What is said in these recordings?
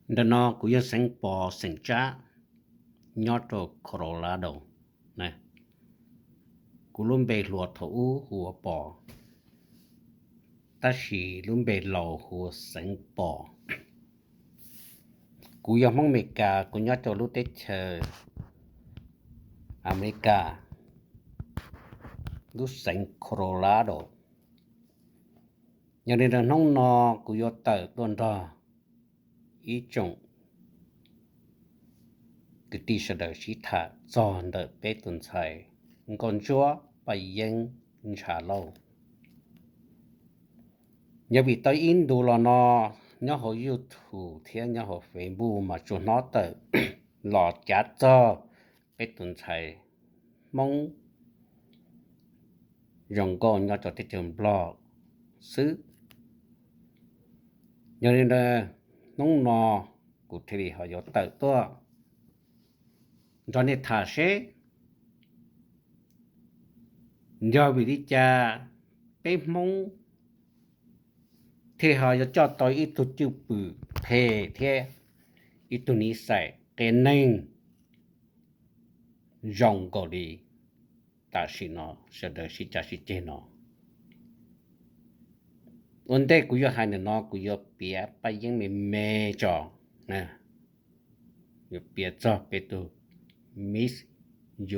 Ntawm no kuv yog Xeev Pos xeem Tsab, nyob rau Colorado. Kuv lub npe hluas thaum ub hu ua Pos, tab sis lub npe laus hu ua Xeev Pos. Kuv yog Hmoob Amelikas, kuv nyob rau lub teb chaws Amelikas, lub xeev Colorado. Yog li ntawd hnub no kuv yuav tawm tuaj nrog ib tsoom kwv tij sawv daws sib tham txog ntawm peb tus ntxhais nkauj ntsuab Paj Yeeb Ntsha Lauj. Yog vim tau ib ntus los no nyob hauv YouTube thiab nyob hauv Facebook mas tsuas hnov tawm los cav txog peb tus ntxhais Hmoob zoo nkauj nyob rau teb chaws Nplog xwb. Yog li ntawd hnub no kuv thiaj li ho yuav tawm tuaj nrog nej tham seb yog vim li cas peb Hmoob thiaj ho yuav coj tau ib tug cwj pwm phem thiab ib tug niv xais qias neeg zoo nkaus li tam sim no sawv daws sib cav sib ceg no. Ua ntej kuv yuav hais ntawm no kuv yuav piav Paj Yeeb me me tso, yuav piav txog peb tus Miss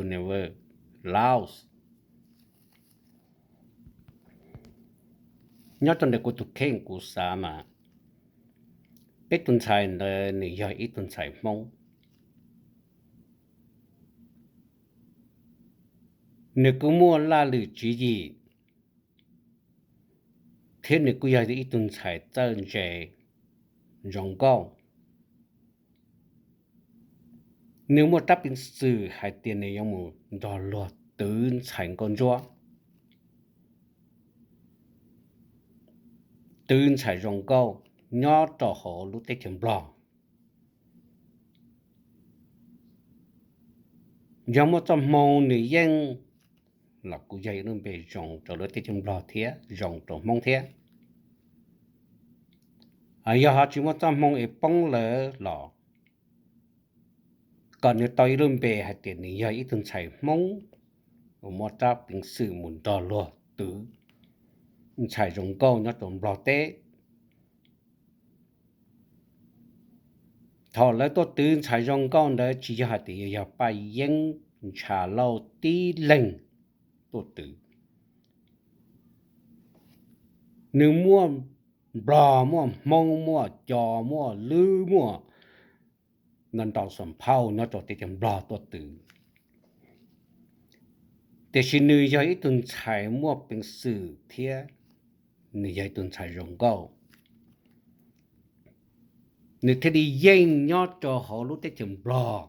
Universe Laos. Nyob rau ntawm kuv tus kheej kuv xav mas peb tus ntxhais ntawd nws yog ib tug ntxhais Hmoob. Nws kuj muaj laj lwm tswv yim thiab nws kuj yog ib tug ntxhais txawj ntse zoo nkauj. Nws muaj rab peev xwm hais tias nws yuav mus nrog luag twv ntxhais nkauj ntsuab, twv ntxhais zoo nkauj nyob rau hauv lub teb chaws Nplog. Yog muaj txoj hmoo nws yeej los kuj yog ib lub npe zoo rau lub teb chaws Nplog thiab zoo rau Hmoob thiab. Yog ho tsis muaj txoj hmoo es poob lawm los kom nws tau ib lub npe hais tias nws yog ib tug ntxhais Hmoob uas muaj rab peev xwm mus nrog luag twv ntxhais zoo nkauj nyob rau Nplog teb. Thaum lawv tuaj twv ntxhais zoo nkauj ntawd tsis yog hais tias yog Paj Yeeb Ntsha Lauj tib leeg tuaj twv. Nws muaj Nplog, muaj Hmoob, muaj Co, muaj Lwb, muaj ntau ntau xam phauj nyob rau teb chaws Nplog tuaj twv. Tiam sis nws yog ib tug ntxhais muaj peev xwm thiab nws yog ib tug ntxhais zoo nkauj, nws thiaj li yeej nyob rau hauv lub teb chaws Nplog.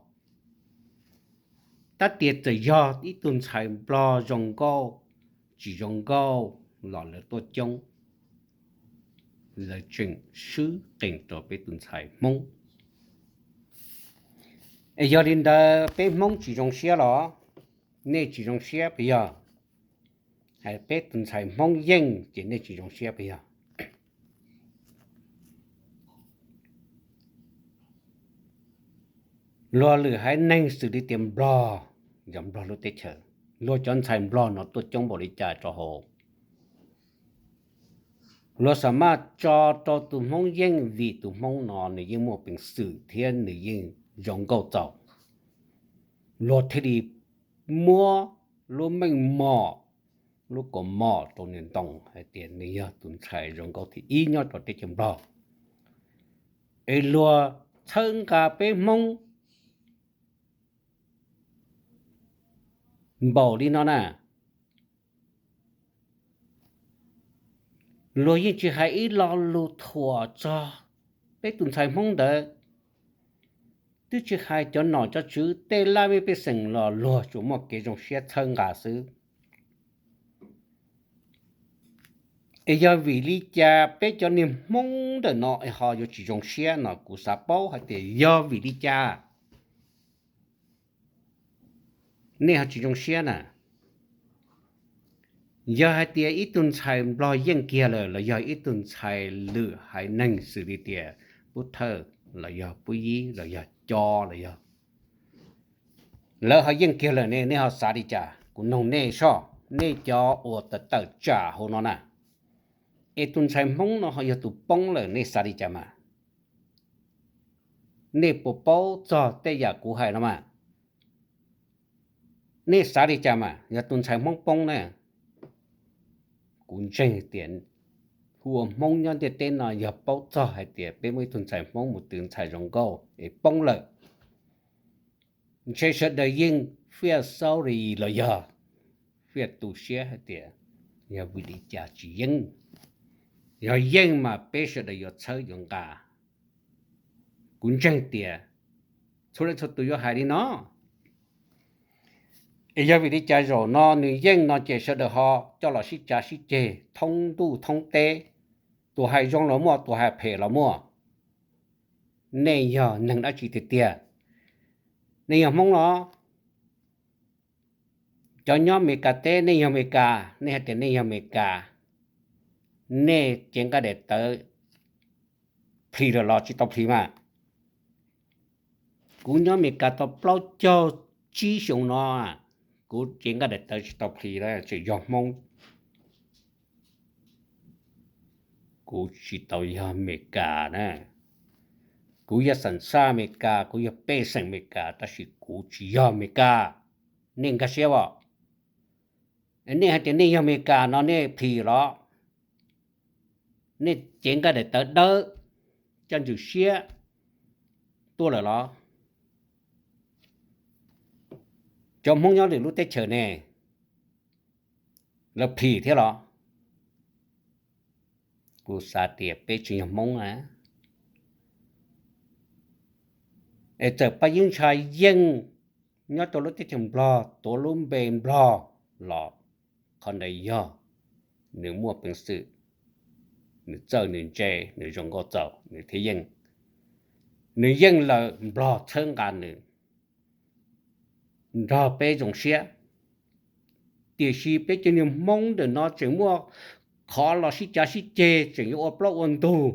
Tab tias txawm yog ib tug ntxhais Nplog zoo nkauj tsis zoo nkauj los lawv tuaj coob, lawv tseem swb qees rau peb tus ntxhais Hmoob. Es yog li ntawd peb Hmoob tsis zoo siab los? Nej tsis zoo siab puas yog? Hais peb tus ntxhais Hmoob yeej ces nej tsis zoo siab puas yog? Luag lwm haiv neeg xws li tias Nplog, yog Nplog lub teb chaws, luag cov ntxhais Nplog no tuaj coob npaum li cas rau hauv, luag xam maj tso rau tus Hmoob yeej vim tus Hmoob no nws yeej muaj peev xwm thiab nws yeej zoo nkauj txaus. Luag thiaj li muab lub meej mom, lub kaus mom rau nws ntoo hais tias nws yog tus ntxhais zoo nkauj thib ib nyob rau teb chaws Nplog. Es luag txhawb nqa peb Hmoob npaum li no na, luag yeej tsis hais ib lo lus thuam txog peb tus ntxhais Hmoob ntawd. Twb tsis hais cov nom cov tswv tej laj mej pej xeem los luag tsuas muaj kev zoo siab txhawb nqa xwb. Es yog vim li cas peb cov niag Hmoob ntawm no es ho yuav tsis zoo siab no? Kuv xav paub hais tias yog vim li cas nej ho tsis zoo siab na. Yog hais tias ib tug ntxhais Nplog yeej kiag lawm los yog ib tug ntxhais lwm haiv neeg xws li tias Pub Thawj, los yog pub yib los yog co los yog, lawv ho yeej kiag lawm ne, nej ho xav li cas? Kuv nug nej soj, nej cov uas tawm tawm tsam hauv no na, es tus ntxhais Hmoob no ho yog tus poob lawm, nej xav li cas mas? Nej puas paub txog tej yam kuv hais no mas? Nej xav li cas mas yog tus ntxhais Hmoob poob na? Kuv ntseeg tias hu ua Hmoob nyob ntiaj teb no yog paub txog hais tias peb muaj ib tug ntxhais Hmoob mus twv ntxhais zoo nkauj es poob lawm, ntshe sawv daws yeej fia sorry los yog fia tu siab hais tias yog vim li cas tsis yeej. Yog yeej mas peb sawv daws yuav txhawb yuav nqa. Kuv ntseeg tias txhua leej txhua tus yuav hais li no. Es yog vim li cas zaum no nws yeej no ces sawv daws ho coj los sib cav sib ceg thoob ntuj thoob teb, tus hais zoo los muaj, tus hais phem los muaj. Nej yog neeg dab tsi tiag tiag? Nej yog Hmoob los? Cov nyob Amelikas teb, nej yog Amelikas, nej hais tias nej yog Amelikas, nej cev nqaij daim tawv plhis lawm los tsis tau plhis mas? Kuv nyob Amelikas tau plaub caug tsib xyoos no, kuv cev nqaij daim tawv tsis tau plhis, tseem yog Hmoob. Kuv tsis tau yog Amelikas na, kuv yog xam xaj Amelikas, kuv yog pej xeem Amelikas, tab sis kuv tsis yog Amelikas. Nej nkag siab as? Nej hais tias nej yog Amelikas no nej plhis los? Nej cev nqaij daim tawv dawb, coj ntxwm siab tuaj lawm los? Cov Hmoob nyob lwm lub teb chaws ne, lawv plhis thiab los? Kuv xav tias peb tsis yog Hmoob na. Es txawm Paj Yeeb Ntsha yeej nyob rau lub teb chaws Nplog, tuav lub npe Nplog los, qhov ntawd yog nws muaj peev xwm, nws txawj nws ntse, nws zoo nkauj txaus nws thiaj yeej. Nws yeej lawm Nplog txhawb nqa nws, nrog peb zoo siab. Tiam sis peb cov niag Hmoob ntawm no tseem muaj qhov los sib cav sib ceg, tseem yuav ua plaub ua ntug,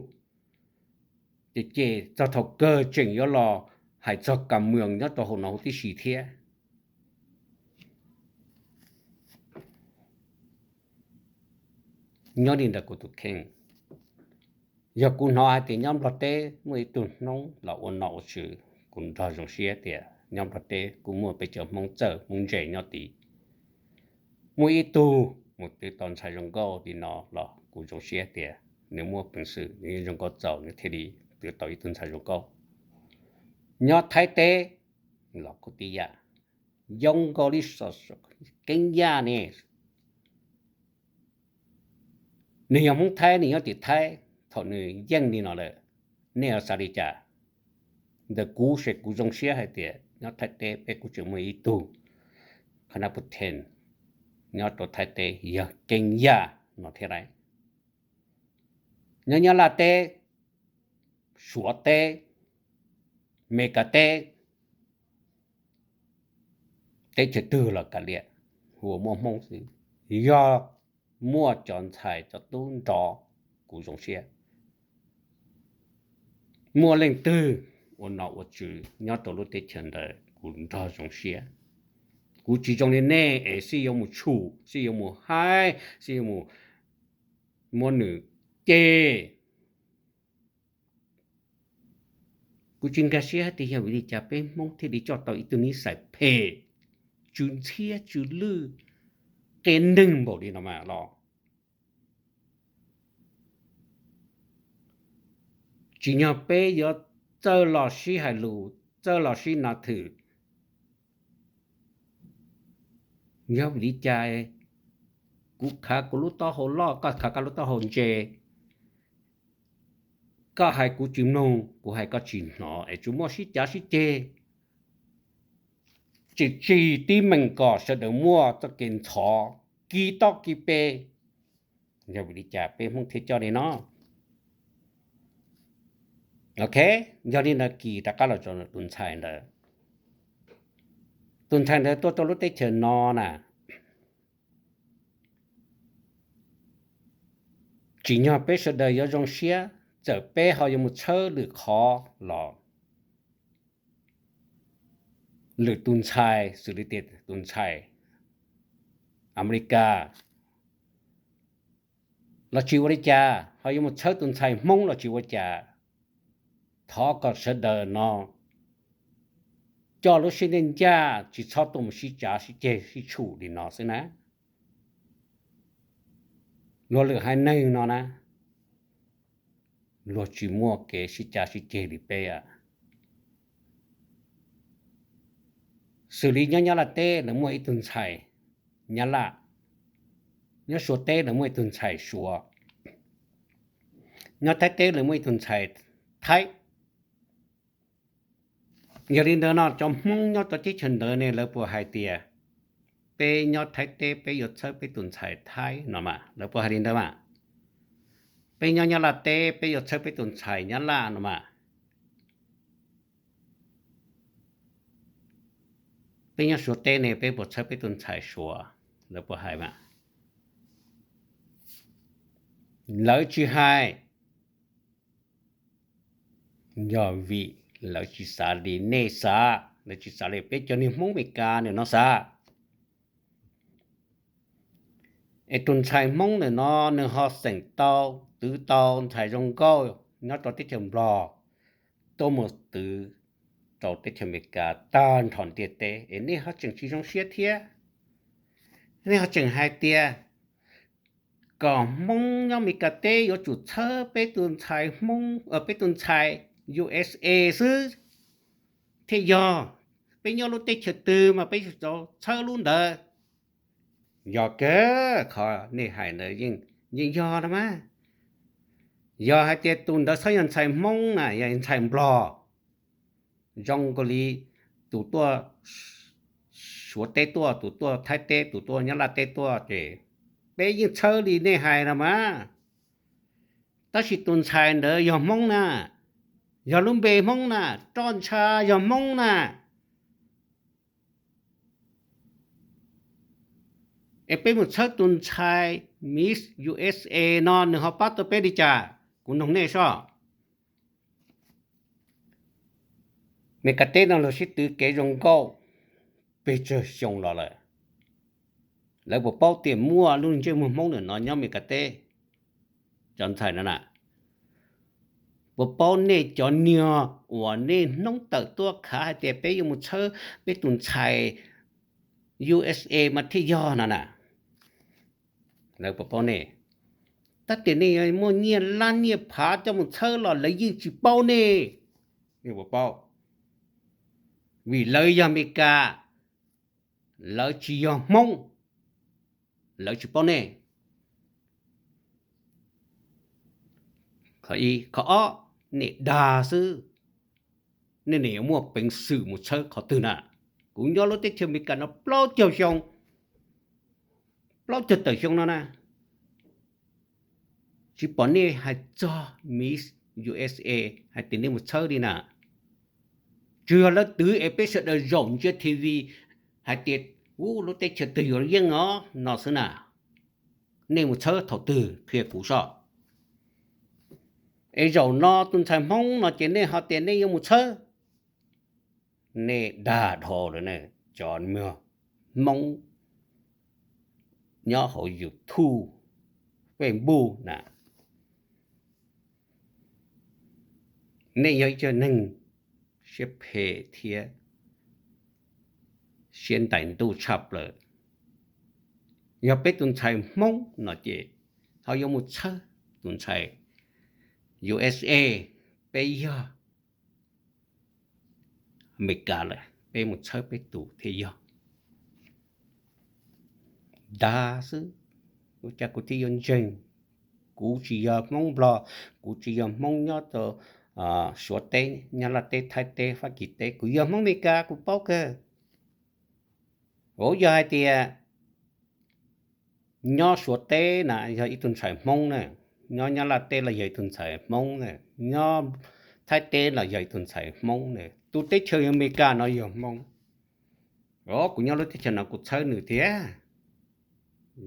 ces ces txog thaum kawg tseem yuav los hais txog kas mws nyob rau hauv no huv tib si thiab. Nyob li ntawm kuv tus kheej, yog kuv hnov hais tias nyob Nplog teb muaj ib tug Hmoob los ua nom ua tswv, kuv nrog zoo siab tias nyob Nplog teb kuj muaj peb cov Hmoob txawj Hmoob ntse nyob tid. Muaj ib tug mus twv tau ntxhais zoo nkauj li no los kuv zoo siab tias nws muaj peev xwm, nws yeej zoo nkauj txaus nws thiaj li twv tau ib tug ntxhais zoo nkauj. Nyob Thaib teb los kuj tib yam, yoo nkaus li Keeb Yaj ne. Nws yog Hmoob Thaib, nws nyob tim Thaib, thaum nws yeej li no lawm, nej yuav xav li cas? Ntawm kuv ces kuv zoo siab hais tias nyob Thaib teb peb kuj tseem muaj ib tug qhab nab pus then nyob rau Thaib teb yog Keeb Yaj no thiab lauj. Nyob Nyab Laj teb, Suav teb, Meskas teb, teb chaws twg los kav liam, hu ua muaj Hmoob xwb, yog muaj cov ntxhais cov tub nrov, kuv zoo siab. Muaj leej twg ua nom ua tswv nyob rau lub teb chaws ntawd kuv nrog zoo siab. Kuv tsis zoo li nej es xij yuav mus tshum, xij yuav mus haib, xij yuav mus muab nws ceg. Kuv tsis nkag siab tias yog vim li cas peb Hmoob thiaj li coj tau ib tug nib xais phem, tsw ntxhiab tsw lwj, qia neeg npaum li no mas los. Tsim nyog peb yuav txawj los sib hais lus, txawj los sib nas thwm, yog vim li cas kuv khav kuv lub taub hau loj, koj khav koj lub taub hau ntse, koj hais kuv tsis mloog, kuv hais koj tsis hnov es tsuas muaj sib cav sib ceg, tsim tsim tib meem kom sawv daws muaj txoj kev ntxhov, kis toj kis pes. Yog vim li cas peb Hmoob thiaj coj li no? Ok, yog li ntawd kis rov qab los rau tus ntxhais ntawd. Tus ntxhais ntawd tuaj rau lub teb chaws no na, tsim nyog peb sawv daws yuav zoo siab txawm peb ho yuav mus txhawb lwm qhov los lwm tus ntxhais, xws li tias tus ntxhais Amelikas los tsis ua li cas, ho yuav mus txhawb tus ntxhais Hmoob los tsis ua cas. Thov kom sawv daws no coj lub siab ncaj ncaj, tsis txhob tuaj mus sib cav sib ceg sib tshum li no xwb na. Luag lwm haiv neeg no na, luag tsis muaj kev sib cav sib ceg li peb. Xws li nyob Nyab Laj teb lawv muaj ib tug ntxhais Nyab Laj, nyob Suav teb lawv muaj ib tug ntxhais Suav, nyob Thaib teb lawv muaj ib tug ntxhais Thaib. Yog li ntawd no cov Hmoob nyob rau teb chaws ntawd ne lawv puas hais tias peb nyob Thaib teb peb yuav txhawb peb tus ntxhais Thaib no mas? Lawv puas hais li ntawd mas? Peb nyob Nyab Laj teb peb yuav txhawb peb tus ntxhais Nyab Laj no mas? Peb nyob Suav teb ne peb puas txhawb peb tus ntxhais Suav? Lawv puas hais mas? Lawv tsis hais. Yog vim lawv tsis xav li nej xav, lawv tsis xav li peb cov niag Hmoob Meskas ntawm no xav. Es tus ntxhais Hmoob ntawm no nws ho xeem tau, twv tau ntxhais zoo nkauj nyob rau teb chaws Nplog tuaj mus twv rau teb chaws Amelikas tag nrho ntiaj teb, es nej ho tseem tsis zoo siab thiab. Nej ho tseem hais tias kom Hmoob nyob Amelikas teb yuav tsum txhawb peb tus ntxhais Hmoob, peb tus ntxhais U S A xwb thiaj yog. Peb nyob lub teb chaws twg mas peb yuav tsum txhawb lub ntawd. Yog kawg, qhov nej hais ntawd yeej yog no mas. Yog hais tias tus ntawd txhob yog ntxhais Hmoob na, yog ntxhais Nplog, zoo nkaus li tus tuaj Suav teb tuaj, tus tuaj Thaib teb, tus tuaj Nyab Laj teb tuaj ces peb yeej txhawb li nej hais no mas. Tab sis tus ntxhais ntawd yog Hmoob na, yog lub npe Hmoob na, roj ntsha yog Hmoob na. Es peb mus txhawb tus ntxhais Miss U S A no nws ho pab tau peb li cas? Kuv noog nej soj. Meskas teb no luag sib twv kev zoo nkauj pes tsawg xyoo los lawm. Lawv puas paub tias muaj lub ntsej muag Hmoob ntawm no nyob Meskas teb? Cov ntxhais no na, puas paub nej cov niag uas nej hnub tawm tuaj khav hais tias peb yuav mus txhawb peb tus ntxhais U S A mas thiaj yog no na? Lawv puas paub nej? Tab tias nej muaj nyiaj lab nyiaj phav coj mus txhawb los lawv yeej tsis paub nej. Nej puas paub? Vim lawv yog Meskas, lawv tsis yog Hmoob, lawv tsis paub nej. Qhov ib. Qhov ob, nej dag xwb. Nej nim yuav muaj peev xwm mus txhawb qhov twg na? Kuv nyob lub teb chaws Amelikas no plaub caug xyoo, plaub caug tawm xyoo no na, tsis pom nej hais txog Miss U S A hais tias nej mus txhawb li na. Tsuas yog lawv twv es peb sawv daws zaum ntsia T V hais tias, u, lub teb chaws twg yuav yeej os no xwb na. Nej mus txhawb thaum twg qhia kuv soj. Es zaum no tus ntxhais Hmoob no ces nej ho tias nej yuav mus txhawb. Nej dag dhau lawm ne, cov Hmoob nyob hauv YouTube, Facebook na. Nej yog ib co neeg siab phem thiab siab ntais ntuj tshaj plaws. Yog peb tus ntxhais Hmoob no ces ho yuav mus txhawb tus ntxhais U S A, peb yog Amelikas lawm peb mus txhawb peb tus thiaj yog. Dag xwb, ua cas kuv thiaj yuav ntseeg? Kuv tsis yog Hmoob Nplog, kuv tsis yog Hmoob nyob rau Suav teb, Nyab Laj teb, Thaib teb, Fab Kis teb, kuv yog Hmoob Amelikas, kuv paub kawg. Ua yog hais tias nyob Suav teb na yog ib tug ntxhais Hmoob na, nyob Nyab Laj teb los yog ib tug ntxhais Hmoob na, nyob Thaib teb los yog ib tug ntxhais Hmoob na, tus teb chaws Amelikas no yog Hmoob. Os, kuv nyob lub teb chaws no kuv txhawb nws thiab,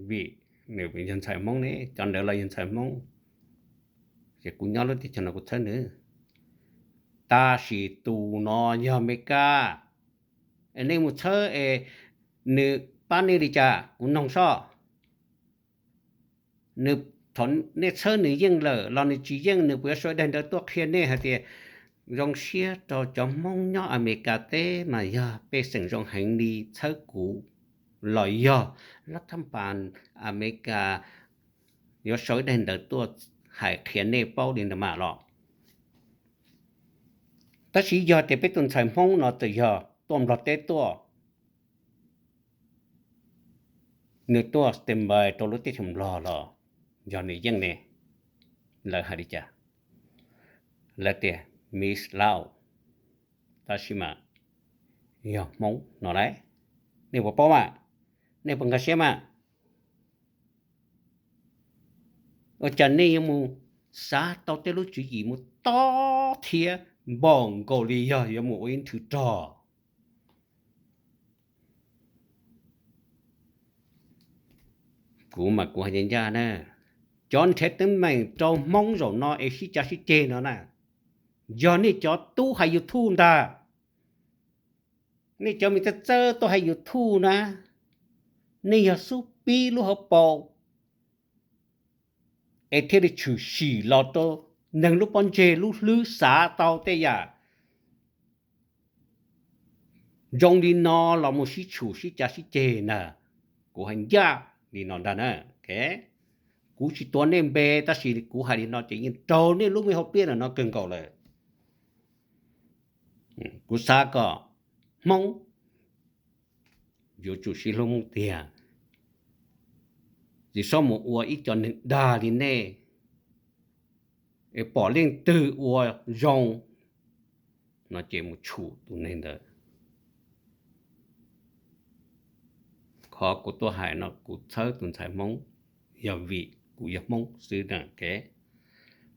vim nws yog ntxhais Hmoob ne, cov ntawd los yog ntxhais Hmoob. Ces kuv nyob lub teb chaws no kuv txhawb nws. Tab sis tus no yog Amelikas, es nej mus txhawb es nws pab nej li cas kuv noog soj. Nws, thaum nej txhawb nws yeej lawm los nws tsis yeej, nws puas yuav sau daim ntawv tuaj qhia nej hais tias zoo siab rau cov Hmoob nyob Amelikas teb mas yog pej xeem zoo heev li txhawb kuv, los yog lab thab npas Amelikas yuav sau daim ntawv tuaj hais qhia nej paub li ntawd mas los. Tab sis yog tias peb tus ntxhais Hmoob no txawm yog tuaj Nplog teb tuaj, nws tuaj standby rau lub teb chaws Nplog los yog nws yeej ne, lawv hais li cas? Lawv tias Miss Lao, tab sis mas yog Hmoob no lauj. Nej puas paub mas? Nej puas nkag siab mas? Ua cas nej yuav mus xav tau tej lub tswv yim mus tob thiab npaum nkaus li yog yuav mus ua ib nthwv rog? Kuv mas kuv hais ncaj ncaj na, cov nrhiav teeb meem rau Hmoob zaum no es sib cav sib ceg no na, yog nej cov tub hais YouTube ntag. Nej cov me txawj txawj tuaj hais YouTube na, nej yog xub pib lub hauv paus es thiaj li tshwm sim los rau neeg lub pob ntseg lub hlwb xav tau tej yam zoo li no los mus sib tshum sib cav sib ceg na. Kuv hais ncaj li no ntag na. Kuv tsis tuav nej npe tab sis kuv hais li no ces yeej raug nej lub me hauv pliaj no kawg nkaus lawm. Kuv xav kom Hmoob yuav tsum sib hlub Hmoob tiag, tsis txhob mus ua ib co neeg dag li nej, es pom leej twg ua zoo no ces mus tshum tus neeg ntawd. Qhov kuv tuaj hais no kuv txhawb tus ntxhais Hmoob yog vim kuv yog Hmoob xwb na.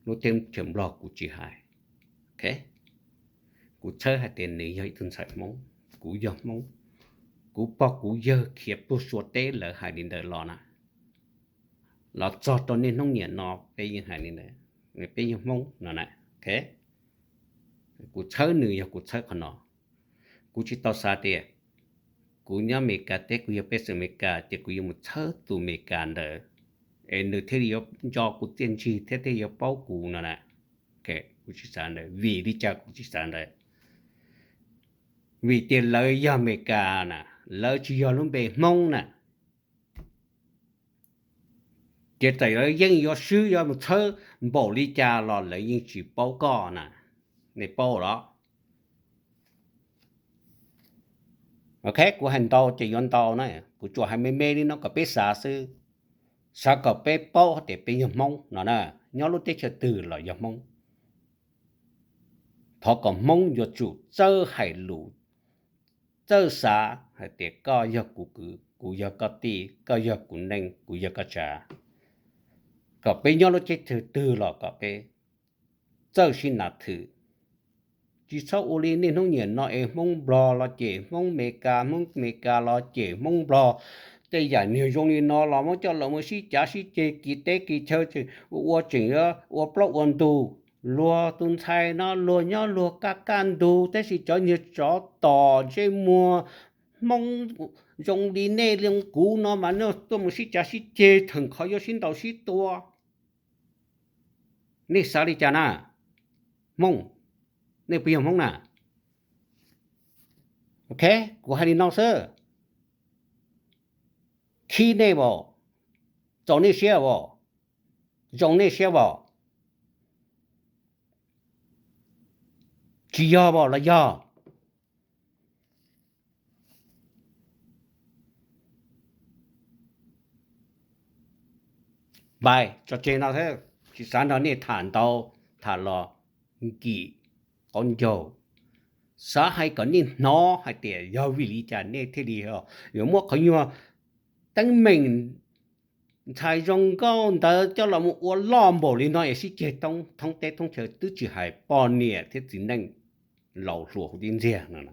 Lub teb chaws Nplog kuv tsis hais. Kuv txhawb hais tias nws yog ib tug ntxhais Hmoob, kuv yog Hmoob, kuv pog kuv yawg khiav puag Suav teb lawv hais li ntawd los na, los txog rau niaj hnub niam no peb yeej hais li ntawd, peb yog Hmoob no na. Kuv txhawb nws yog kuv txhawb qhov no. Kuv tsis tau xav tias kuv nyob Amelikas teb, kuv yog pej xeem Amelikas ces kuv yuav mus txhawb tus Amelikas ntawd es nws thiaj li yuav nco kuv txiaj ntsig thiab thiaj yuav paub kuv no na. Kuv tsis xav ntawd. Vim li cas kuv tsis xav ntawd? Vim tias lawv yog Amelikas na, lawv tsis yog lub npe Hmoob na. Ces txawm lawv yeej yuav swb yuav mus txhawb npaum li cas los lawv yeej tsis paub koj na. Nej paub los? Ok, kuv hais ntau ces yuav ntau na, kuv tsuas hais me me li no kom peb xav xwb, xav kom peb paub tias peb yog Hmoob no na, nyob lub teb chaws twg los yog Hmoob. Thov kom Hmoob yuav tsum txawj hais lus, txawj xav hais tias koj yog kuv kwv, kuv yog koj tij, koj yog kuv neej, kuv yog koj tsav. Kom peb nyob lub teb chaws twg los kom peb txawj sib nav thwm. Tsis txhob ua li niaj hnub niam no es Hmoob Nplog los cem Hmoob Meskas, Hmoob Meskas los cem Hmoob Nplog. Tej yam niag zoo li no los muab coj los mus sib cav sib ceg kis teb kis chaw, ua tseem ua plaub ua ntug. Luag tus ntxhais no luag nyob luag kaj kaj ntug, tab sis cov niag tsov tom ntsej muag Hmoob zoo li nej li kuv no mas nej tuaj mus sib cav sib ceg theem qhov yuav sib ntaus sib tua. Nej xav li cas na? Hmoob, nej puas yog Hmoob na? Ok, kuv hais li no xwb. Khib nej as, txaus nej siab as, zoo nej siab as. Tsis yog as los yog? Npais tso tseg no thiab, tsis xav nrog nej tham ntau, tham los nkim qaub ncaug. Xav hais kom nej hnov hais tias yog vim li cas nej thiaj li yuav muab qhov nyuag teeb meem ntxhais zoo nkauj ntawd coj los mus ua loj npaum li no es sib ceg thoob teb thoob chaw, twb tsis hais poj niam thiab txiv neej, laus hluas huv tib ntxiag no.